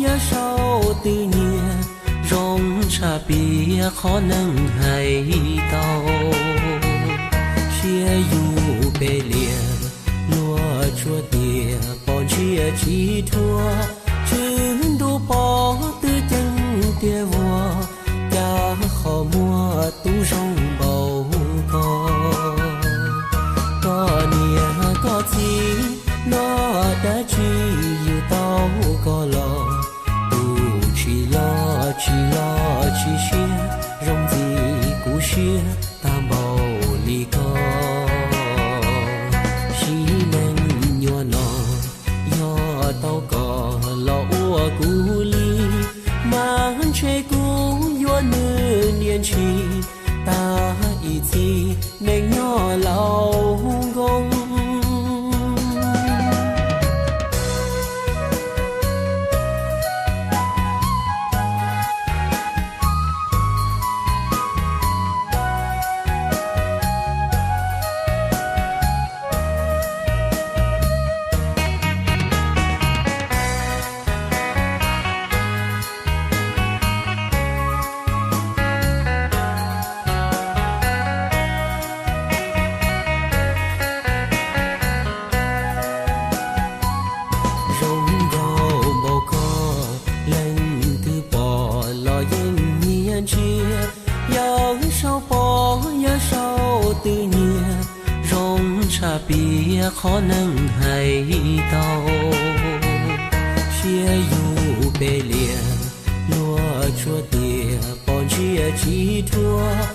Yaj saub twb nyiag zoo tshaj piav qhov neeg hais tau. Siab yus pes lias, luag tsuas tias pom ntsiab tsis dhuav, tswv ntuj pov twb ceev tiag vua, cas qhov muag tub zoo npaum ko. Koj niam koj txiv, noj dab tsi yus tau koj los? Tus tsis loj tsis loj tsis siab, zoo ntxim kuv siab tag npaum li ko. Siv neej nyuam no, yog tau koj los ua kuv li, mas ntshe kuv yuav nws niaj ntshis tag ib txhis neej nyob laus nkoos. Zoo nraug npaum koj, leej twg pom los yeej nyiag ntsiag. Yaj saub pov, yaj saub twb nyiag zoo tshaj piav qhov neeg hais tau. Siab yus pes lias, luag tsuas tias pom ntsiab tsis dhuav,